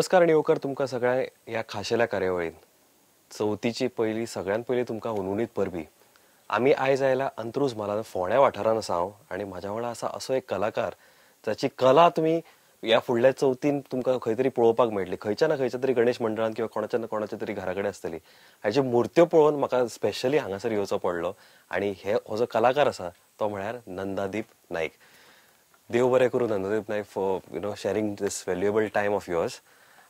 नमस्कार आनी येवकार तुमकां सगळ्यांक ह्या खाशेल्या कार्यावळीन. चवथीची पयली सगळ्यांत पयली तुमकां हुनहुनीत परबी. आमी आयज आयला अंत्रुज म्हालान फोंड्या वाठारान आसा हांव आनी म्हाज्या वांगडा आसा असो एक कलाकार जाची कला तुमी ह्या फुडल्या चवथीन तुमकां खंय तरी पळोवपाक मेळटली. खंयच्या ना खंयच्या तरी गणेश मंडळान किंवा कोणाच्या ना कोणाच्या तरी घरा कडेन आसतली. हाची मुर्त्यो पळोवन म्हाका स्पेशली हांगासर येवचो पडलो आनी हे हो जो कलाकार आसा तो म्हळ्यार नंदादीप नायक. देव बरें करूं Nandadeep Naik for you know sharing this valuable time of yours.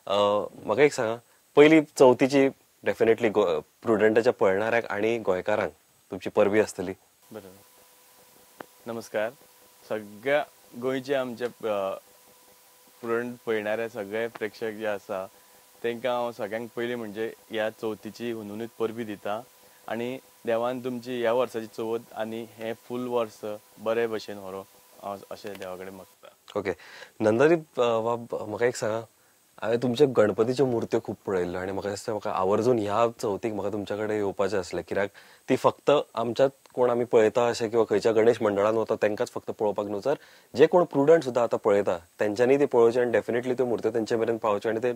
म्हाका एक सांगा, पयली चवथीची डेफिनेटली प्रुडंटाच्या पळणाऱ्यांक आनी गोंयकारांक तुमची परबी आसतली. बरोबर. नमस्कार सगळ्या गोंयचे आमचे प्रुडंट पळयणारे सगळे प्रेक्षक जे आसा तांकां हांव सगळ्यांक पयलीं म्हणजे ह्या चवथीची हुनहुनीत परबी दिता आनी देवान तुमची ह्या वर्साची चवथ आनी हें फूल वर्स बरे भशेन व्हरो हांव अशें देवा कडेन मागता. ओके नंदादीप बाब, म्हाका एक सांगा, हांवें तुमच्या गणपतीच्यो मुर्त्यो खूब पळयल्ल्यो आनी म्हाका दिसता म्हाका आवर्जून ह्या चवथीक म्हाका तुमच्या कडेन येवपाचें आसलें, कित्याक ती फक्त आमच्याच कोण आमी पळयता अशें किंवा खंयच्या गणेश मंडळान वता तांकांच फक्त पळोवपाक न्हू, तर जे कोण प्रुडंट सुद्दां आतां पळयता तेंच्यांनी ती पळोवची आनी डेफिनेटली त्यो मुर्त्यो तेंचे मेरेन पावच्यो आनी ते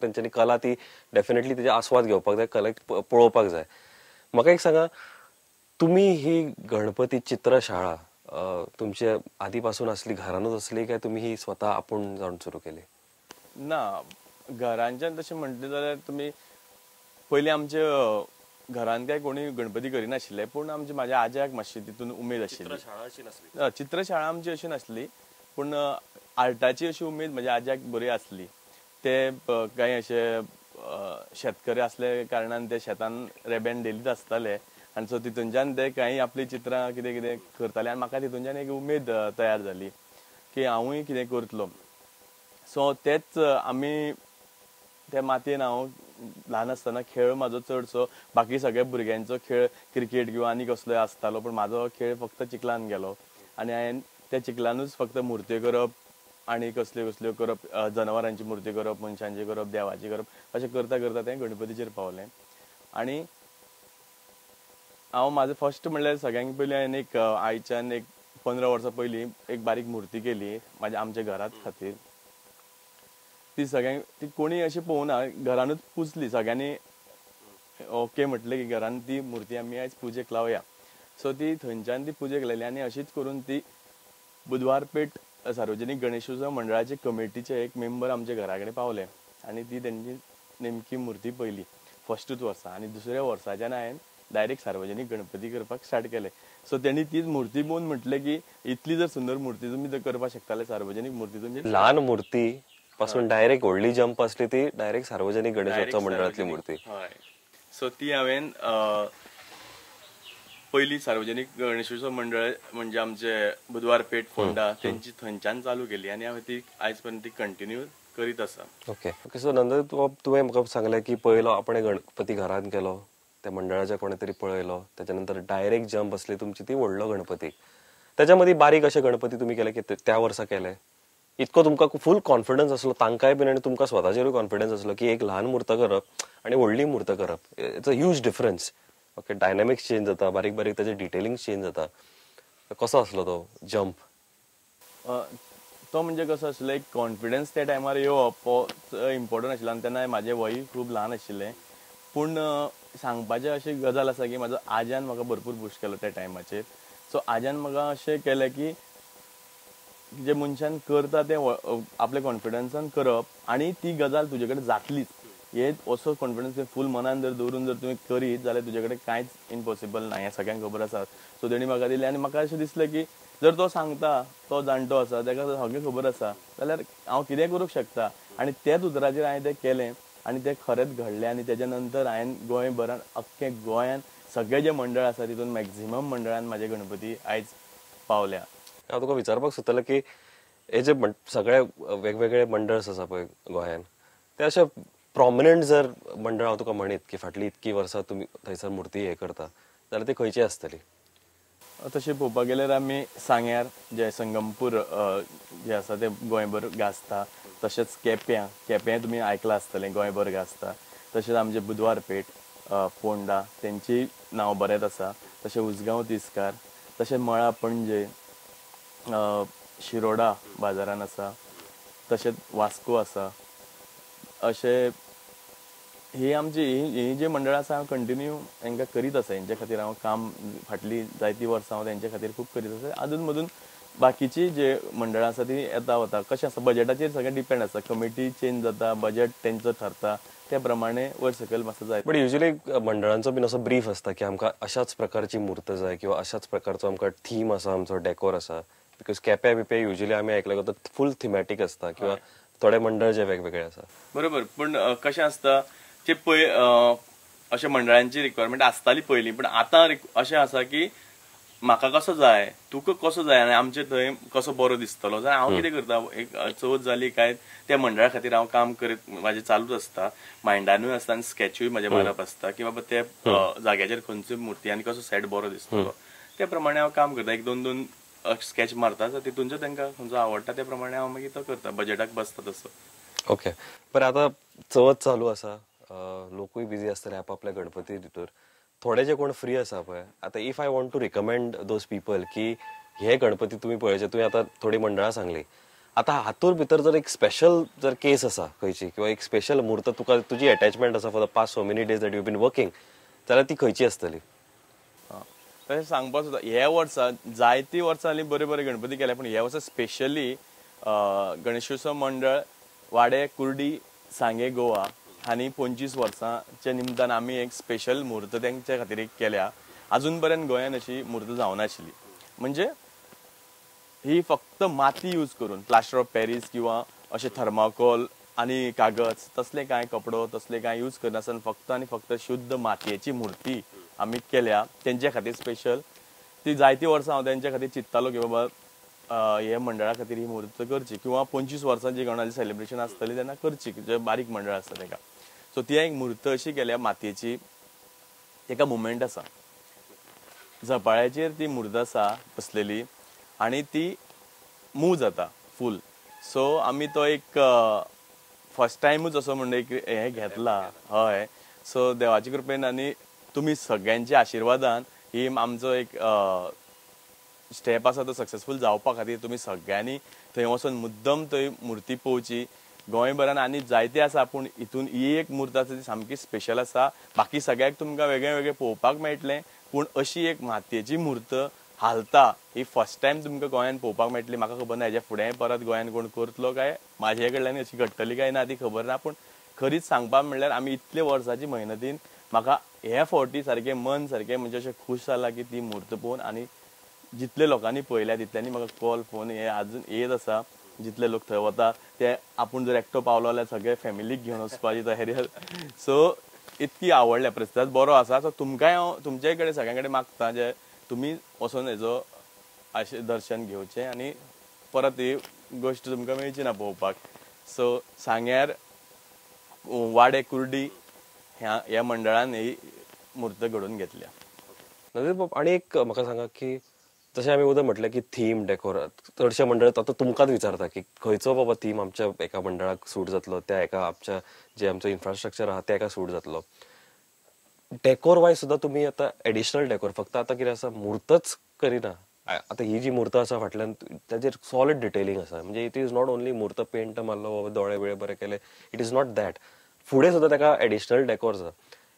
तेंच्यांनी कला ती डेफिनेटली तेजे आस्वाद घेवपाक जाय, कलेक पळोवपाक जाय. म्हाका एक सांगा, तुमी ही गणपती चित्रशाळा तुमचे आदी पासून आसली, घरानूच आसली काय तुमी ही स्वता आपूण जावन सुरू केली? ना, घरांच्यान तशें म्हणटलें जाल्यार तुमी पयलीं आमचे घरान काय कोणी गणपती करिनाशिल्ले, पूण आमचे म्हाज्या आज्याक मातशी तितून उमेद आशिल्ली. चित्रशाळा आमची अशी नासली, पूण आर्टाची अशी उमेद म्हज्या आज्याक बरी आसली. ते कांय अशे शेतकरी आसले कारणान ते शेतान रेब्यान डेलीच आसताले आनी सो तितूनच्यान ते कांय आपली चित्रां कितें कितें करताले आनी म्हाका तितूनच्यान एक उमेद तयार जाली की हांवूय कितें करतलो. सो तेच आमी त्या मातयेन हांव ल्हान आसतना खेळ म्हाजो चडसो बाकी सगळ्या भुरग्यांचो खेळ क्रिकेट किंवा आनी कसलोय आसतालो, पूण म्हाजो खेळ फक्त चिखलान गेलो आनी हांवें त्या चिखलानूच फक्त मुर्त्यो करप आनी कसल्यो कसल्यो करप, जनावरांची मुर्ती करप, मनशांची करप, देवाची करप, अशें करता करता तें गणपतीचेर पावलें. आनी हांव म्हाजो फर्स्ट म्हणल्यार सगळ्यांक पयलीं हांवें एक आयच्यान एक 15 वर्सां पयलीं एक बारीक मुर्ती केली म्हाज्या आमच्या घरांत खातीर. ती सगळ्यांक ती कोणी अशी पळोवना, घरानूच पुजली सगळ्यांनी, ओके म्हटलें की घरान ती मुर्ती आमी आयज पुजेक लावया. सो ती थंयच्यान ती पुजेक लायली आनी अशीच करून ती बुधवार पेठ सार्वजनीक गणेशोत्सव मंडळाचे कमिटीचे एक मेंबर आमच्या घरा कडेन पावले आनी ती तेंची नेमकी मुर्ती पळयली फर्स्टूच वर्सा. आनी दुसऱ्या वर्साच्यान हांवें डायरेक्ट सार्वजनीक गणपती करपाक स्टार्ट केले. सो तेणी तीच मुर्ती पळोवन म्हटलें की इतली जर सुंदर मुर्ती तुमी जर करपाक शकताले, सार्वजनीक मुर्ती तुमची ल्हान मुर्ती पासून डायरेक्ट व्हडली जंप आसली ती डायरेक्ट सार्वजनीक गणेशोत्सव मंडळांतली मुर्ती. हय, सो ती हांवें पयली सार्वजनीक गणेशोत्सव मंडळ म्हणजे आमचे बुधवार पेठ फोंडा तेंची थंयच्यान चालू केली आनी हांवें ती आयज पर्यंत ती कंटिन्यू करीत आसा. ओके ओके, सो नंदा तुवें म्हाका सांगलें की पयलो आपणें गणपती घरान केलो, त्या मंडळाच्या कोणें तरी पळयलो, त्याच्या नंतर डायरेक्ट जंप आसली तुमची ती व्हडलो गणपती. त्याच्या मदीं बारीक अशे गणपती तुमी केले की त्या वर्सा केले, इतको तुमकां फूल कॉन्फिडन्स आसलो तांकांय बीन आनी तुमकां स्वताचेरूय कॉन्फिडन्स आसलो की एक ल्हान मूर्त करप आनी व्हडली मूर्त करप it's a huge difference. Okay, dynamics change जाता, बारीक बारीक ताचे डिटेलिंग चेंज जाता. कसो आसलो तो जंप? तो म्हणजे कसो आसलो, एक कॉन्फिडन्स त्या टायमार येवप हो इम्पॉर्टंट आशिल्लो आनी तेन्ना म्हाजें वय खूब ल्हान आशिल्लें. पूण सांगपाचें अशी गजाल आसा की म्हाजो आज्यान म्हाका भरपूर बूस्ट केलो त्या टायमाचेर. सो आज्यान म्हाका अशें केलें की जे मनशान करता तें आपल्या कॉन्फिडन्सान करप आनी ती गजाल तुजे कडेन जातलीच, हे असो कॉन्फिडन्स फूल मनान जर दवरून जर तुवें करीत जाल्यार तुजे कडेन कांयच इम्पॉसिबल ना, हें सगळ्यांक खबर आसा. सो तेणी म्हाका दिलें आनी म्हाका अशें दिसलें की जर तो सांगता, तो जाणटो आसा, ताका सगळें खबर आसा, जाल्यार हांव कितेंय करूंक शकता. आनी त्याच उतराचेर हांवें तें केलें आनी तें खरेंच घडलें. आनी तेज्या नंतर हांवें गोंयभरान अख्खें गोंयान सगळें जें मंडळ आसा तितून मॅक्झिमम मंडळान म्हाजे गणपती आयज पावल्या. हांव तुका विचारपाक सोदतालें की हे जे सगळे वेगवेगळे मंडळस आसा पळय गोंयान, ते अशे प्रॉमिनंट जर मंडळ हांव तुका म्हणीत की फाटली इतकी वर्सां तुमी थंयसर मुर्ती हे करता जाल्यार ती खंयची आसतली? तशें पळोवपाक गेल्यार आमी सांग्यार जे संगमपूर जे आसा ते गोंयभर गाजता, तशेंच केप्यां, केप्यां तुमी आयकलां आसतलें गोंयभर गाजता, तशेंच आमचे बुधवार पेठ फोंडा तेंची नांव बरेंच आसा, तशें उसगांव तिस्कार, तशें मळा पणजे, शिरोडा बाजारान आसा, तशेंच वास्को आसा, अशें ही आमची ही जे मंडळां आसा हांव कंटिन्यू हांकां करीत आसा. हेंच्या खातीर हांव काम फाटलीं जायतीं वर्सां हांव तेंच्या खातीर खूब करीत आसा. आदून मदून बाकीची जे मंडळां आसा ती येता वता. कशें आसा बजेटाचेर सगळें डिपेंड आसता. कमिटी चेंज जाता, बजेट तेंचो ठरता, त्या प्रमाणे वयर सकयल मातसो जाय. बट युजली मंडळांचो बीन असो ब्रीफ आसता की आमकां अशाच प्रकारची मूर्त जाय किंवा अशाच प्रकारचो आमकां थीम आसा, आमचो डेकोर आसा. Because केप्या बिप्या युजली आमी आयकल्या फूल थिमॅटीक आसता किंवा थोडे मंडळ जे वेगवेगळे आसा. बरोबर. पूण कशें आसता ते पय अशे मंडळांची रिक्वायरमेंट आसताली पयलीं, पूण आतां अशें आसा की म्हाका कसो जाय, तुका कसो जाय आनी आमचे थंय कसो बरो दिसतलो. जाल्यार हांव कितें करता, एक चवथ जाली काय त्या मंडळा खातीर हांव काम करीत म्हाजें चालूच आसता, मायंडानूय आसता आनी स्कॅचूय म्हाजें मारप आसता की बाबा त्या जाग्याचेर खंयची मुर्ती आनी कसो सेट बरो दिसतलो त्या प्रमाणे हांव काम करता. एक दोन दोन स्कॅच मारता, तितूनचो तांकां खंयचो आवडटा त्या प्रमाणे हांव मागीर तो करता, बजेटाक बसता तसो. ओके. बरें, आतां चवथ चालू आसा, लोकूय बिजी आसतले आपापल्या गणपती भितर, थोडे जे कोण फ्री आसा पळय. आतां if I want to recommend those people की हे गणपती तुमी पळयचे, तुवें आतां थोडी मंडळां सांगली, आतां हातूर भितर जर एक स्पेशल जर केस आसा खंयची किंवा एक स्पेशल मूर्त तुका तुजी एटॅचमेंट आसा for the past so many days that you been working, जाल्यार ती खंयची आसतली? तशें सांगपाक सुद्दां ह्या वर्सा जायतीं वर्सां जालीं बरे बरे गणपती केले, पूण ह्या वर्सा स्पेशली गणेशोत्सव मंडळ वाडे कुर्डी सांगे गोवा आनी 25 वर्सांच्या निमतान आमी एक स्पेशल म्हूर्त तेंच्या खातीर एक केल्या. अजून पर्यंत गोंयान अशी म्हूर्त जावनाशिल्ली. म्हणजे ही फक्त माती यूज करून, प्लास्टर ऑफ पॅरीस किंवा अशें थर्माकोल आनी कागज तसले कांय कपडो तसले कांय यूज करनासतना फक्त आनी फक्त शुद्ध मातयेची मुर्ती आमी केल्या तेंच्या खातीर स्पेशल. ती जायतीं वर्सां हांव तेंच्या खातीर चिंत्तालो की बाबा हे मंडळा खातीर ही मुर्त करची किंवा 25 वर्सां जी गणाची सेलिब्रेशन आसतली तेन्ना करची, जे बारीक मंडळ आसता तेका. सो ती एक मूर्त अशी केल्या मातयेची, तेका मुवमेंट आसा, झपाळ्याचेर ती मूर्त आसा बसलेली आनी ती मूव जाता फूल. सो आमी तो एक फर्स्ट टायमूच असो म्हणजे एक हें घेतला. हय. सो देवाचे कृपेन आनी तुमी सगळ्यांच्या आशिर्वादान ही आमचो एक स्टेप आसा तो सक्सेसफूल जावपा खातीर तुमी सगळ्यांनी थंय वचून मुद्दम थंय मुर्ती पळोवची. गोंयभरान आनी जायते आसा, पूण हितून ही एक मूर्त आसा ती सामकी स्पेशल आसा. बाकी सगळ्याक तुमकां वेगळे वेगळे पळोवपाक मेळटलें, पूण अशी एक मातयेची मूर्त हालता ही फर्स्ट टायम तुमकां गोंयान पळोवपाक मेळटली. म्हाका खबर ना हेज्या फुडें परत गोंयान कोण करतलो काय म्हाजे कडल्यान अशी घडटली काय ना ती खबर ना, पूण खरीच सांगपाक म्हणल्यार आमी इतले वर्साची मेहनतीन म्हाका हे फावटी सारकें मन सारकें म्हणजे अशें खूश जालां की ती मूर्त पळोवन आनी जितले लोकांनी पळयल्या तितल्यांनी म्हाका कॉल फोन हे अजून येत आसा. जितले लोक थंय वता ते आपूण जर एकटो पावलो जाल्यार सगळे फॅमिलीक घेवन वचपाची तयारी. सो इतकी आवडल्या, प्रतिसाद बरो आसा. सो तुमकांय हांव तुमचे कडेन सगळ्यां कडेन मागता जे तुमी वचोन हेजो अशें दर्शन घेवचें आनी परत ही गोश्ट तुमकां मेळची ना पळोवपाक. सो सांग्यार वाडे कुर्डी ह्या मंडळान ही मूर्त घडोवन घेतल्या. नदीर बाब, आनी एक म्हाका सांगा की जशें आमी वोदोळ म्हटलें की थीम डेकोर चडशे मंडळ आतां तुमकांच विचारता की खंयचो बाबा थीम आमच्या एका मंडळाक सूट जातलो, त्या एका आमच्या जे आमचो इन्फ्रास्ट्रक्चर आहा त्या एका सूट जातलो. डेकोर वायज सुद्दां तुमी आतां एडिशनल डेकोर फक्त आतां कितें आसा मूर्तच करिना, आतां ही जी मूर्त आसा फाटल्यान ताजेर सॉलिड डिटेलिंग आसा. म्हणजे it is not only मूर्त पेंट मारलो बाबा दोळे बिळे बरे केले, it is not that. फुडें सुद्दां ताका एडिशनल डेकोर आसा.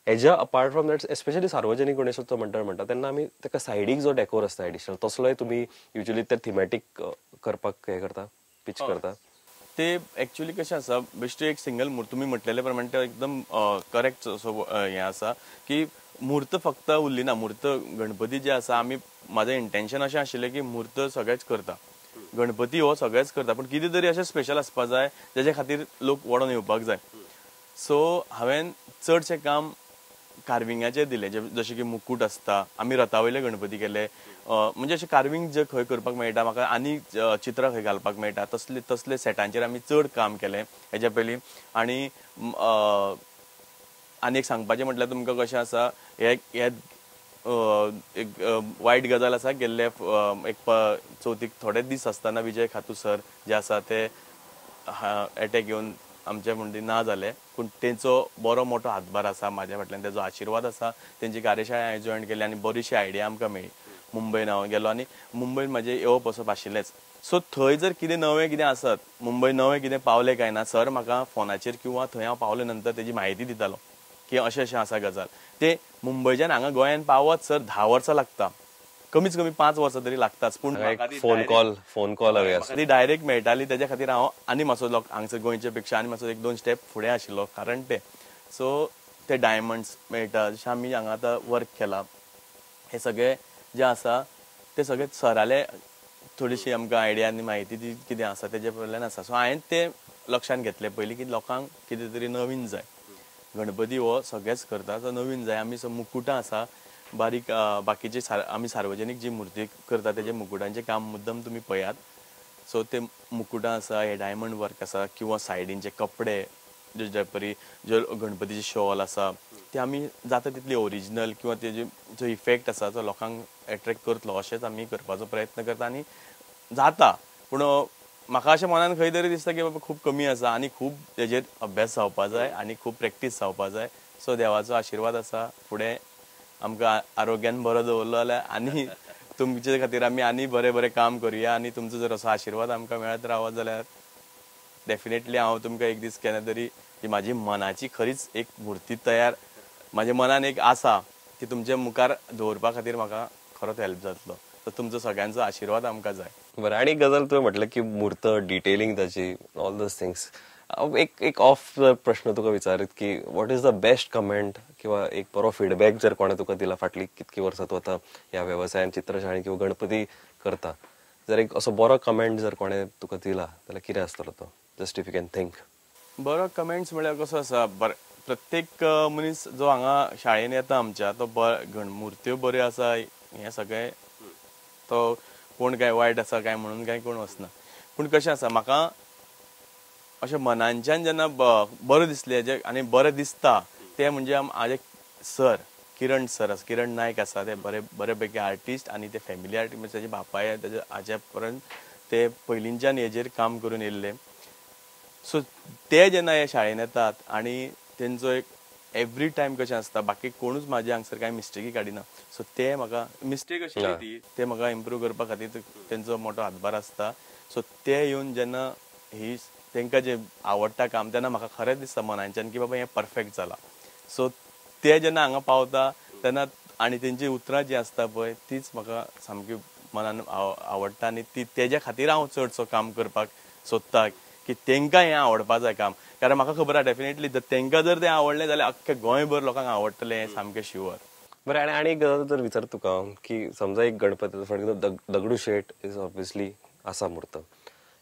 हेज्या अपार्ट फ्रॉम that especially सार्वजनीक गणेशोत्सव मंडळ म्हणटा तेन्ना आमी ताका सायडीक जो डेकोर आसता एडिशनल तसलोय तुमी युजली ते थिमॅटीक करपाक हें करता, पिच करता. ते एक्चुअली कशें आसा, बेश्टी एक सिंगल मूर्त तुमी म्हटलेले प्रमाणे ते एकदम करेक्ट असो हें आसा की मूर्त फक्त उरली ना. मूर्त गणपती जे आसा आमी म्हाजें इंटेन्शन अशें आशिल्लें की मूर्त सगळेच करता, गणपती हो सगळेच करता, पूण कितें तरी अशें स्पेशल आसपा जाय जेजे खातीर लोक वडोन येवपाक जाय. सो हांवें चडशें काम कार्विंगाचेर दिलें, जशें की मुकूट आसता, आमी रथा वयले गणपती केले, म्हणजे अशें कार्विंग जे खंय करपाक मेळटा म्हाका आनी चित्रां खंय घालपाक मेळटा तसले तसले सेटांचेर आमी चड काम केलें हेज्या पयलीं. आनी आनी एक सांगपाचें म्हटल्यार तुमकां कशें आसा, हे एक वायट गजाल आसा, गेल्ले एक चवथीक थोडे दीस आसतना विजय खातू सर जे आसा ते एटॅक येवन आमचे म्हणजे ना जाले, पूण तेंचो बरो मोठो हातभार आसा म्हाज्या फाटल्यान, तेजो आशिर्वाद आसा. तेंची कार्यशाळा हांवें जॉयन केली आनी बरीशी आयडिया आमकां मेळ्ळी. मुंबयन हांव गेलो आनी मुंबयन म्हाजें येवप वचप आशिल्लेंच. सो थंय जर कितें नवें कितें आसत, मुंबय नवें कितें पावलें काय ना, सर म्हाका फोनाचेर किंवा थंय हांव पावले नंतर तेजी म्हायती दितालो की अशें अशें आसा गजाल. ते मुंबयच्यान हांगा गोंयान पावत सर 10 वर्सां लागता, कमीच कमी 5 वर्सां तरी लागताच. पूण फोन कॉल ती डायरेक्ट मेळटाली, तेज्या खातीर हांव आनी मातसो लोक हांगसर गोंयच्या पेक्षा आनी मातसो 1-2 स्टेप फुडें आशिल्लो. कारण ते सो ते डायमंड्स मेळटा, जशें आमी हांगा आतां वर्क केला, हे सगळे जे आसा ते सगळे सराले थोडीशी आमकां आयडिया आनी म्हायती ती कितें आसा तेजे वयल्यान आसा. सो हांवें ते लक्षांत घेतलें पयलीं की लोकांक कितें तरी नवीन जाय. गणपती हो सगळेच करता, तो नवीन जाय. आमी मुकुटां आसा बारीक, बाकीचे आमी सार्वजनीक जी मुर्ती करता तेजे मुकुटांचें काम मुद्दम तुमी पळयात. सो ते मुकुटां आसा, हे डायमंड वर्क आसा, किंवा सायडींचे कपडे जे परी जे गणपतीचे शॉल आसा ते आमी जाता तितली ओरिजिनल किंवा तेजे जो इफेक्ट आसा तो लोकांक एट्रेक्ट करतलो अशेंच आमी करपाचो प्रयत्न करता आनी जाता. पूण म्हाका अशें मनान खंय तरी दिसता की बाबा खूब कमी आसा आनी खूब तेजेर अभ्यास जावपा जाय आनी खूब प्रॅक्टीस जावपा जाय. सो देवाचो आशिर्वाद आसा, फुडें आमकां आरोग्यान बरो दवरलो जाल्यार आनी तुमचे खातीर आमी आनी बरें बरें काम करुया आनी तुमचो जर असो आशिर्वाद आमकां मेळत रावत जाल्यार डेफिनेटली हांव तुमकां एक दीस केन्ना तरी ती म्हाजी मनाची खरीच एक मुर्ती तयार म्हाज्या मनान एक आसा ती तुमच्या मुखार दवरपा खातीर म्हाका खरोच हेल्प जातलो. तर तुमचो सगळ्यांचो आशिर्वाद आमकां जाय. बरें, आनी एक गजाल तुवें म्हटलें की मूर्त डिटेलिंग ताची ऑल those things, एक ऑफ प्रश्न तुका विचारीत की what is the best comment किंवा एक बरो फिडबॅक जर कोणें तुका दिला फाटली कितकी वर्सां तूं आतां ह्या वेवसायान चित्रशाळेन किंवा गणपती करता, जर एक असो बरो कमेंट जर कोणें तुका दिला जाल्यार कितें आसतलो तो, just if you can think. बरो कमेंट्स म्हळ्यार कसो आसा, प्रत्येक मनीस जो हांगा शाळेन येता आमच्या तो मुर्त्यो बऱ्यो आसा हें सगळें तो कोण काय वायट आसा काय म्हणून काय कोण वचना. पूण कशें आसा, म्हाका अशें मनांच्यान जेन्ना बरें दिसलें जे आनी बरें दिसता तें म्हणजे म्हाजे सर किरण सर आसा, किरण नायक आसा, ते बरे बरे पैकी आर्टिस्ट आनी ते फॅमिली आर्टिस्ट, म्हणजे तेजे बापाय तेजे आज्या पर्यंत ते पयलींच्यान हेजेर काम करून येयल्ले. सो ते जेन्ना हे शाळेन येतात आनी तेंचो एक एवरी टायम कशें आसता, बाकी कोणूच म्हाजे हांगसर कांय मिस्टेकी काडिना. सो ते म्हाका मिस्टेक आशिल्ली ती ते म्हाका इम्प्रूव करपा खातीर तेंचो मोठो हातभार आसता. सो ते येवन जेन्ना ही तेंकां जें आवडटा काम तेन्ना म्हाका खरेंच दिसता मनांच्यान की बाबा हें परफेक्ट जालां. सो ते जेन्ना हांगा पावता तेन्ना आनी तेंची उतरां जीं आसता पळय तीच म्हाका सामकी मनान आवडटा आनी ती तेज्या खातीर हांव चडसो काम करपाक सोदता की तेंकां हें आवडपा जाय काम. कारण म्हाका खबर आसा डेफिनेटली तेंकां जर तें आवडलें जाल्यार अख्खे गोंयभर लोकांक आवडटलें हें सामकें शुअर. बरें, आनी आनी एक गजाल जर विचार तुका की समजा एक Ganpati for example Dagdusheth is obviously आसा मूर्त,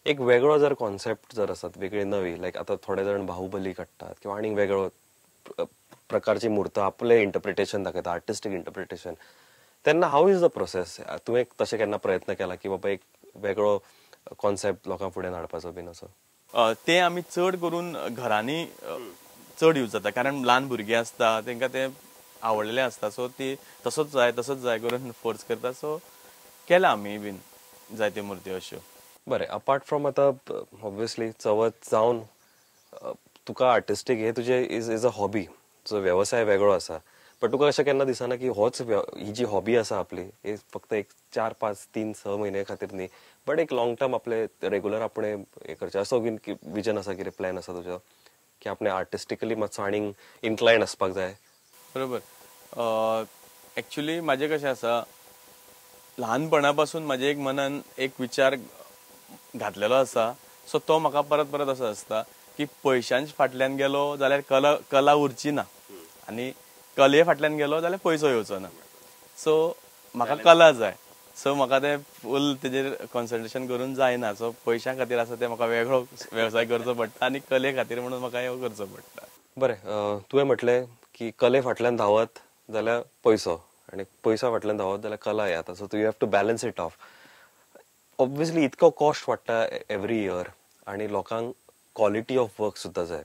एक वेगळो जर कॉन्सेप्ट जर आसत वेगळी नवी, लायक आतां थोडे जाण बाहुबली काडटात किंवा आनीक वेगळो प्रकारची मूर्त आपलें इंटरप्रिटेशन दाखयता, आर्टिस्टीक इंटरप्रिटेशन, तेन्ना how is the process? तुवें तशें केन्ना प्रयत्न केला की बाबा एक वेगळो कॉन्सेप्ट लोकां फुडें हाडपाचो बीन असो? ते आमी चड करून घरांनी चड यूज जाता, कारण ल्हान भुरगीं आसता तेंकां ते आवडलेलें आसता. सो ती तसोच जाय तसोच जाय करून फोर्स करता. सो केला आमी बीन जायत्यो मुर्त्यो अश्यो. बरें, अपार्ट फ्रॉम आतां ऑब्वियसली चवथ जावन तुका आर्टिस्टीक हे तुजें is is a hobby, तुजो वेवसाय वेगळो आसा, बट तुका अशें केन्ना दिसना की होच ही जी हॉबी आसा आपली ही फक्त एक 4, 5, 3, 6 म्हयने खातीर न्ही, बट एक लॉंग टर्म आपले रेगुलर आपणे हें करचें असो बीन विजन आसा, कितें प्लॅन आसा तुजो की आपणे आर्टिस्टिकली मातसो आनीक इन्क्लायन आसपाक जाय? बरोबर, एक्चुली म्हाजें कशें आसा, ल्हानपणा पासून म्हाजे एक मनान एक विचार घातलेलो आसा. सो तो म्हाका परत परत असो आसता की पयशांच्या फाटल्यान गेलो जाल्यार कला कला उरची ना आनी कले फाटल्यान गेलो जाल्यार पयसो येवचो ना. सो म्हाका कला जाय. सो म्हाका तें फूल तेजेर कॉन्सन्ट्रेशन करून जायना. सो पयशां खातीर आसा तें म्हाका वेगळो वेवसाय करचो पडटा आनी कले खातीर म्हणून म्हाका हें करचो पडटा. बरें, तुवें म्हटलें की कले फाटल्यान धांवत जाल्यार पयसो आनी पयसो फाटल्यान धांवत जाल्यार कला येता. So you have to balance it off. Obviously इतको कॉस्ट वाडटा एवरी इयर आनी लोकांक क्वॉलिटी ऑफ वर्क सुद्दां जाय.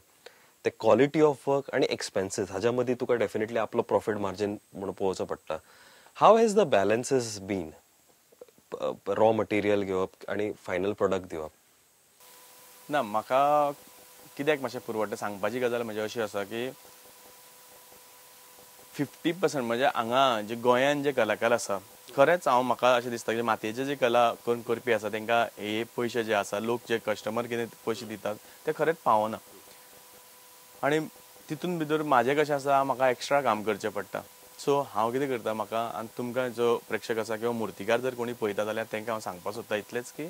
ते क्वॉलिटी ऑफ वर्क आनी एक्सपेन्सीस हाज्या मदीं तुका डेफिनेटली आपलो प्रॉफीट मार्जीन म्हणून पळोवचो पडटा. How has the balances been, raw material घेवप आनी फायनल प्रोडक्ट दिवप? ना, म्हाका कित्याक मातशें पुरवठा सांगपाची गजाल म्हणजे अशी आसा की 50% म्हणजे हांगा जे गोंयान जे कलाकार आसा खरेंच हांव म्हाका अशें दिसता की मातयेचे जे कला करून करपी आसा तांकां हे पयशे जे आसा, लोक जे कस्टमर कितें पयशे दितात ते खरेंच पावना. आनी तितून भितर म्हाजें कशें आसा, म्हाका एक्स्ट्रा काम करचें पडटा. सो हांव कितें करता, म्हाका आनी तुमकां जो प्रेक्षक आसा किंवा मुर्तीकार जर कोणी पळयता जाल्यार तांकां हांव सांगपाक सोदता इतलेंच की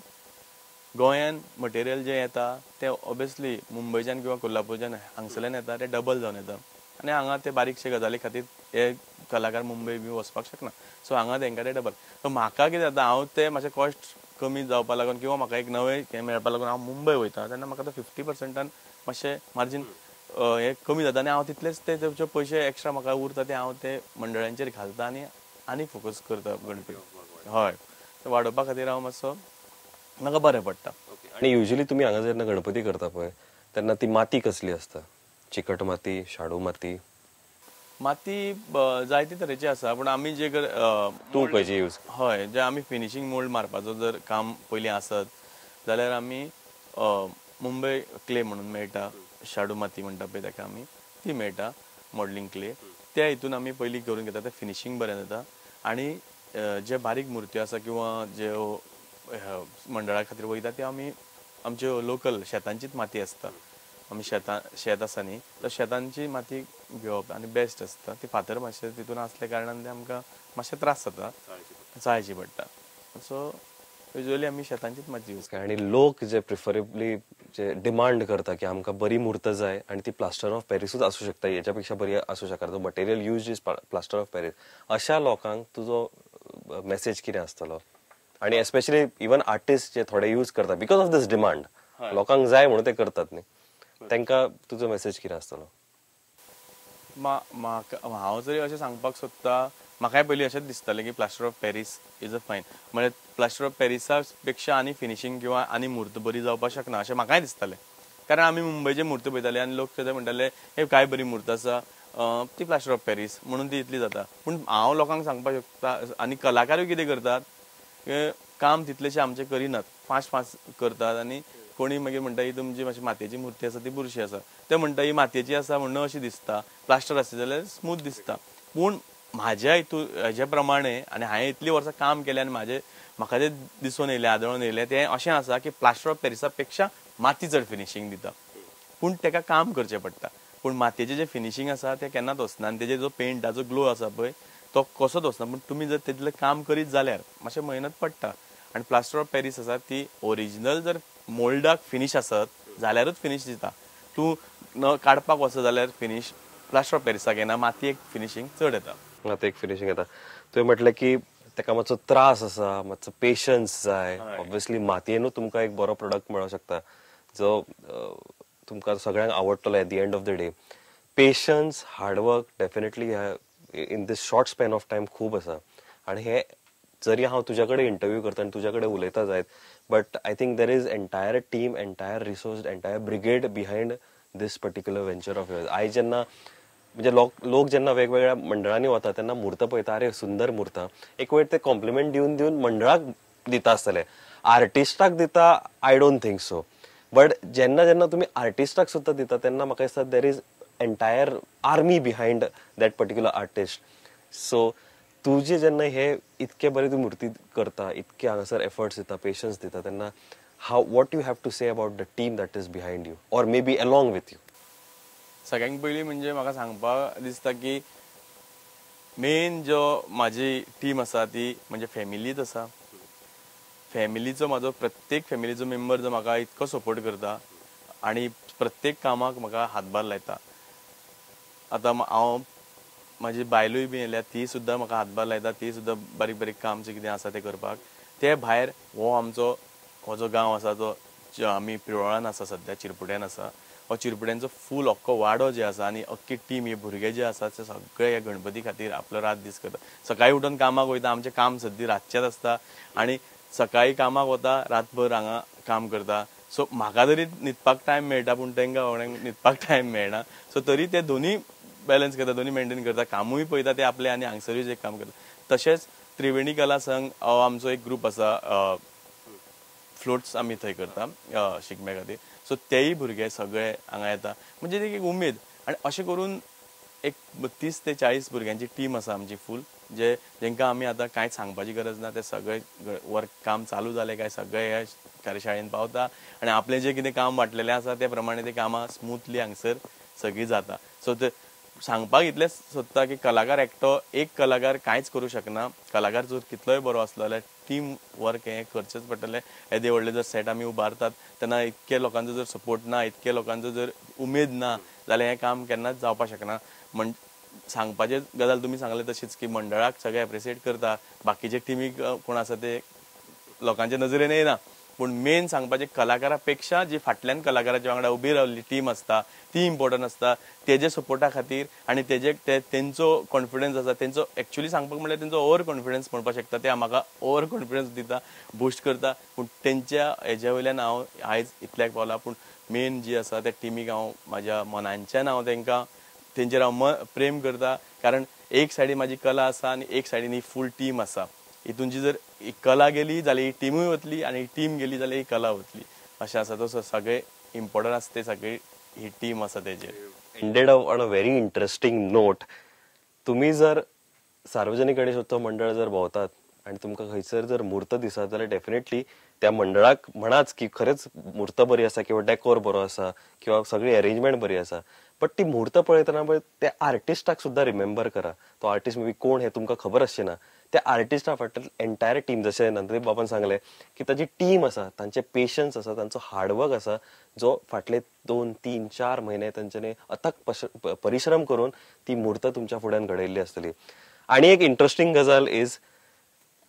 गोंयान मटेरियल जें येता तें ऑब्वियसली मुंबयच्यान किंवा कोल्हापूरच्यान हांगसरल्यान येता तें डबल जावन येता आनी हांगा ते बारीकशे गजाली खातीर हे कलाकार मुंबय बी वचपाक शकना. सो हांगा तांकां ते डबल. सो म्हाका कितें जाता, हांव ते मातशें कॉस्ट कमी जावपा लागून किंवा म्हाका एक नवें हें मेळपा लागून हांव मुंबय वयता तेन्ना म्हाका तो 50% मातशें मार्जीन हे कमी जाता आनी हांव तितलेच ते जे पयशे एक्स्ट्रा म्हाका उरता ते हांव ते मंडळांचेर घालता आनी आनी फोकस करता गणपती. हय, वाडोवपा खातीर हांव मातसो म्हाका बरें पडटा. आनी युजली तुमी हांगा जेन्ना गणपती करता पळय तेन्ना ती माती कसली आसता? चिकट माती, शाडू माती? माती जायते तरेची आसा, पूण आमी जे तूं खंयची यूज? हय, जे आमी फिनिशींग मोल्ड मारपाचो जर काम पयलीं आसत जाल्यार आमी मुंबय क्ले म्हणून मेळटा, शाडू माती म्हणटा पळय ताका आमी, ती मेळटा मॉडलिंग क्ले. त्या हितून आमी पयलीं करून घेता, तें फिनिशींग बरें जाता. आनी जे बारीक मुर्त्यो आसा किंवा ज्यो मंडळा खातीर वयता त्यो आमी आमच्यो लोकल शेतांचीच माती आसता. आमी शेत आसा न्ही, तर शेतांची माती घेवप आनी बेस्ट आसता. ती फातर मातशें तितून आसल्या कारणान ते आमकां मातशें त्रास जाता, चाळची पडटा. सो युजली आमी शेतांचीच माती यूज करता. आनी लोक जे प्रिफरेबली जे डिमांड करता की आमकां बरी मूर्त जाय आनी ती प्लास्टर ऑफ पॅरिसूच आसूं शकता, हेच्या पेक्षा बरी आसूं शकता, तो material use is plaster of Paris, अशा लोकांक तुजो मेसेज कितें आसतलो? आनी एस्पेशली इवन आर्टिस्ट जे थोडे यूज करता because of these demand, लोकांक जाय म्हणून ते करतात न्ही, तांकां तुजो मेसेज कितें आसतलो? हांव जरी अशें सांगपाक सोदता, म्हाकाय पयलीं अशेंच दिसतालें की plaster of Paris is a fine, म्हळ्यार प्लास्टर ऑफ पॅरिसा पेक्षा आनी फिनिशींग किंवा आनी मूर्त बरी जावपाक शकना अशें म्हाकाय दिसतालें. कारण आमी मुंबयचे मूर्त पळयताले आनी लोक तें म्हणटाले हे काय बरी मूर्त आसा, ती प्लास्टर ऑफ पॅरीस म्हणून ती इतली जाता. पूण हांव लोकांक सांगपाक शकता आनी कलाकारूय कितें करतात, काम तितलेशे आमचे करिनात, फास्ट फास्ट करतात आनी कोणी मागीर म्हणटा ही तुमची मातशी मातयेची मूर्ती आसा ती बुरशी आसा, ते म्हणटा ही मातयेची आसा म्हणून अशी दिसता, प्लास्टर आसली जाल्यार स्मूथ दिसता. पूण म्हाज्या हितून हेजे प्रमाणे आनी हांवें इतलीं वर्सां काम केलें आनी म्हाजे म्हाका जें दिसून येयलें, आदळून येयलें तें अशें आसा की प्लास्टर ऑफ पॅरिसा पेक्षा माती चड फिनिशींग दिता, पूण ताका काम करचें पडटा. पूण मातयेचें जें फिनिशींग आसा तें केन्नाच वचना आनी तेजेर जो पेंटाचो ग्लो आसा पळय तो कसोच वचना. पूण तुमी जर तितलें काम करीत जाल्यार मातशें मेहनत पडटा. आनी प्लास्टर ऑफ पॅरीस आसा ती ओरिजिनल जर मोल्डाक फिनीश आसत जाल्यारूच फिनीश दिता. तूं न काडपाक वचत जाल्यार फिनीश प्लास्टर ऑफ पॅरिसाक येना, मातयेक फिनिशींग चड येता. मातयेक फिनिशींग येता. तुवें म्हटलें की ताका मातसो त्रास आसा, मातसो पेशन्स जाय. ऑब्वियसली मातयेनूच तुमकां एक बरो प्रोडक्ट मेळोंक शकता जो तुमकां सगळ्यांक आवडटलो at the end of the day. Patience, hard work definitely in this short span of time खूब आसा. आनी हे जरी हांव तुज्या कडेन इंटरव्यू करता आनी तुज्या कडेन उलयता जायत, but I think there is entire team, entire resource, entire brigade behind this particular venture of yours. आयज जेन्ना म्हणजे लोक जेन्ना वेगवेगळ्या मंडळांनी वता तेन्ना मूर्त पळयता, अरे सुंदर मूर्त, एक वेळ ते कॉम्प्लिमेंट दिवन दिवन मंडळाक दिता आसतले, आर्टिस्टाक दिता I don't think so. But जेन्ना जेन्ना तुमी आर्टिस्टाक सुद्दां दिता तेन्ना म्हाका दिसता there is entire army behind that particular artist. So तुजे जेन्ना हे इतके बरे तूं मूर्ती करता, इतके हांगासर एफर्ट्स दिता, पेशन्स दिता, तेन्ना how what you have to say about the team that is behind you or maybe along with you? सगळ्यांत पयलीं म्हणजे म्हाका सांगपाक दिसता की मेन जो म्हाजी टीम आसा ती म्हणजे फॅमिलीच आसा. फॅमिलीचो म्हाजो प्रत्येक फॅमिलीचो मेंबर जो म्हाका इतको सपोर्ट करता आनी प्रत्येक कामाक म्हाका हातभार लायता. आतां हांव म्हाजी बायलूय बी येयल्या ती सुद्दां म्हाका हातभार लायता, ती सुद्दां बारीक बारीक काम जें कितें आसा तें करपाक. ते भायर हो आमचो हो जो गांव आसा जो आमी पिळोळान आसा सद्या, चिरपुड्यान आसा, हो चिरपुड्यांचो फूल अख्खो वाडो जे आसा आनी अख्खी टीम हे भुरगे जे आसा ते सगळे ह्या गणपती खातीर आपलो रात दीस करता. सकाळी उठून कामाक वयता, आमचें काम सद्दी रातचेंच आसता आनी सकाळी कामाक वता, रातभर हांगा काम करता. सो म्हाका तरी न्हिदपाक टायम मेळटा पूण तांकां बाबड्यांक न्हिदपाक टायम मेळना. सो तरी ते दोनूय बॅलन्स करता, दोनूय मेंटेन करता, कामूय पळयता ते आपले आनी हांगसरूय एक काम करता. तशेंच त्रिवेणी कला संघ हो आमचो एक ग्रूप आसा, फ्लोट्स आमी थंय करता शिगम्या खातीर. सो तेय भुरगे सगळे हांगा येता, म्हणजे एक उमेद. आनी अशें करून एक 30 ते 40 भुरग्यांची टीम आसा आमची फूल. जे जेंकां आमी आतां कांयच सांगपाची गरज ना, ते सगळे वर्क काम चालू जालें काय सगळे ह्या कार्यशाळेन पावता आनी आपलें जें कितें काम वांटलेलें आसा ते प्रमाणे ते कामां स्मुथली हांगसर सगळीं जाता. सो ते सांगपाक इतलेंच सोदता की कलाकार एकटो एक कलाकार कांयच करूं शकना. कलाकार जर कितलोय बरो आसलो जाल्यार टीम वर्क हें करचेंच पडटलें. येदे व्हडले जर सेट आमी उबारतात तेन्ना इतके लोकांचो जर सपोर्ट ना, इतके लोकांचो जर उमेद ना जाल्यार हें काम केन्नाच जावपाक शकना. म्हण सांगपाचें गजाल तुमी सांगलें तशीच की मंडळाक सगळे एप्रिसिएट करता, बाकीचे टिमीक कोण आसा ते लोकांच्या नजरेन येना, पूण मेन सांगपाचें कलाकारा पेक्षा जी फाटल्यान कलाकाराच्या वांगडा उबी रावल्ली टीम आसता ती इम्पॉर्टंट आसता. तेजे सपोर्टा खातीर आनी तेजे तेंचो कॉन्फिडन्स आसा, तेंचो एक्चुअली सांगपाक म्हणल्यार तेंचो ओवर कॉन्फिडन्स म्हणपाक शकता, ते म्हाका ओवर कॉन्फिडन्स दिता, बुस्ट करता. पूण तेंच्या हेज्या वयल्यान हांव आयज इतल्याक पावला. पूण मेन जी आसा त्या टिमीक हांव म्हाज्या मनांच्यान हांव तेंकां तेंचेर हांव प्रेम करता, कारण एक सायडीन म्हाजी कला आसा आनी एक सायडीन ही फूल टीम आसा. हितून जर कला गेली जाल्यार ही टिमूय वतली आनी टीम गेली जाल्यार ही कला वतली, अशें आसा. तो सगळे इम्पॉर्टंट आसा ते सगळे ही टीम आसा तेजेर. Ended up on a very interesting note. तुमी जर सार्वजनिक गणेशोत्सव मंडळ जर भोंवतात आनी तुमकां खंयसर जर मूर्त दिसत जाल्यार डेफिनेटली त्या मंडळाक म्हणाच की खरेंच मूर्त बरी आसा किंवा डेकोर बरो आसा किंवा सगळी अरेंजमेंट बरी आसा, बट ती मूर्त पळयतना पळय त्या आर्टिस्टाक सुद्दां रिमेंबर करा. तो आर्टिस्ट मे बी कोण हें तुमकां खबर आसचें ना, त्या आर्टिस्टा फाटल्यान एंटायर टीम, जशें नंददीप बाबान सांगलें की ताजी टीम आसा, तांचे पेशन्स आसा, तांचो हार्डवर्क आसा, जो फाटले 2 3 4 म्हयने तांच्यांनी अथक परिश्रम करून ती मूर्त तुमच्या फुड्यान घडयल्ली आसतली. आनी एक इंट्रस्टींग गजाल is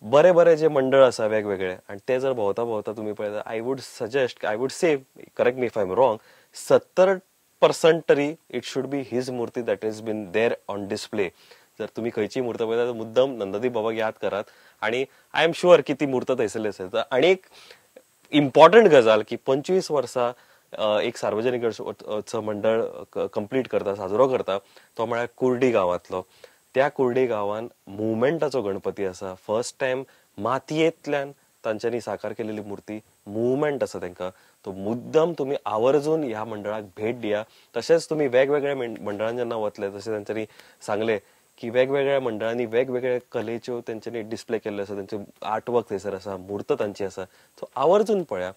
बरे बरे जे मंडळ आसा वेगवेगळे आनी ते जर भोंवता भोंवता तुमी पळयता, I would suggest, I would say, correct me if I am wrong, 70% तरी it should be his Murthy that is been there on display. जर तुम्ही खंयची मूर्त पळयता तर मुद्दम नंददीप बाबाक याद करात आनी I am sure की ती मूर्त थंयसरली आसतली. आनी एक इम्पॉर्टंट गजाल की 25 वर्सां एक सार्वजनिक गणेशोत्सव मंडळ कंप्लीट करता, साजरो करता, तो म्हळ्यार कुर्डी गांवांतलो. त्या कुर्डी गांवान मुवमेंटाचो गणपती आसा. फर्स्ट टायम मातयेंतल्यान तांच्यांनी साकार केलेली मूर्ती मुवमेंट आसा तांकां. तो मुद्दम तुमी आवर्जून ह्या मंडळाक भेट दिया. तशेंच तुमी वेगवेगळ्या मंडळान जेन्ना वतले, तशें तांच्यांनी सांगलें की वेगवेगळ्या मंडळांनी वेगवेगळ्या कलेच्यो तेंच्यांनी डिस्प्ले केल्ल्यो आसा, तेंचे आर्टवर्क थंयसर आसा, मूर्त तांची आसा. सो आवर्जून पळया.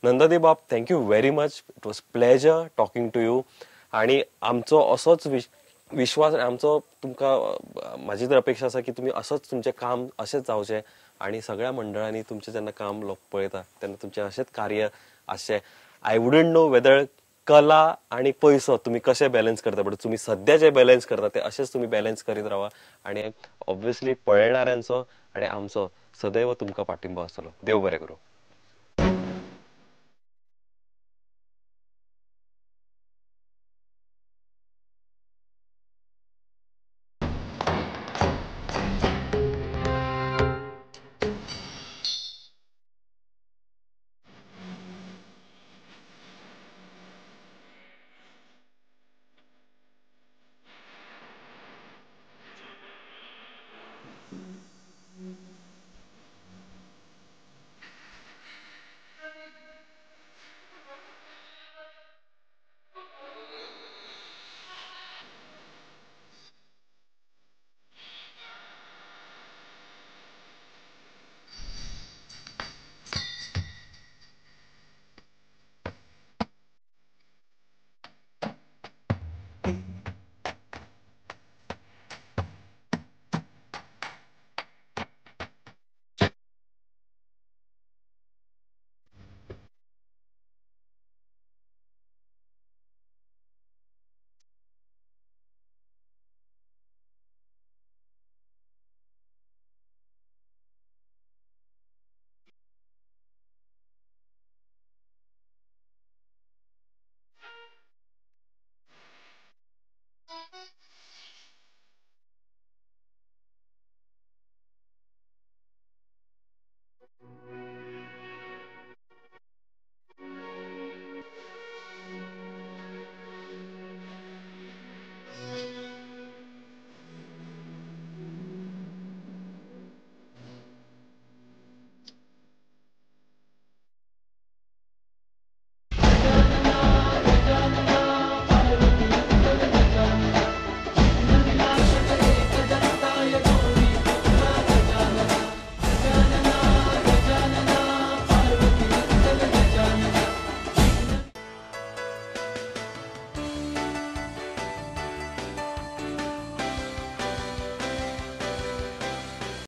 नंददीप बाब, thank you very much, it was pleasure talking to you. आनी आमचो असोच विश्वास आमचो तुमकां, म्हाजी तर अपेक्षा आसा की तुमी असोच तुमचें काम अशेंच जावचें आनी सगळ्या मंडळांनी तुमचें जेन्ना काम लोक पळयता तेन्ना तुमचें अशेंच कार्य आसचें. I wouldn't know whether कला आनी पयसो तुमी कशें बॅलन्स करता, बट तुमी सद्या जे बॅलन्स करता ते अशेंच तुमी बॅलन्स करीत रावा आनी ऑब्वियसली पळयणाऱ्यांचो आनी आमचो सदैव तुमकां पाठिंबो आसतलो. देव बरें करूं.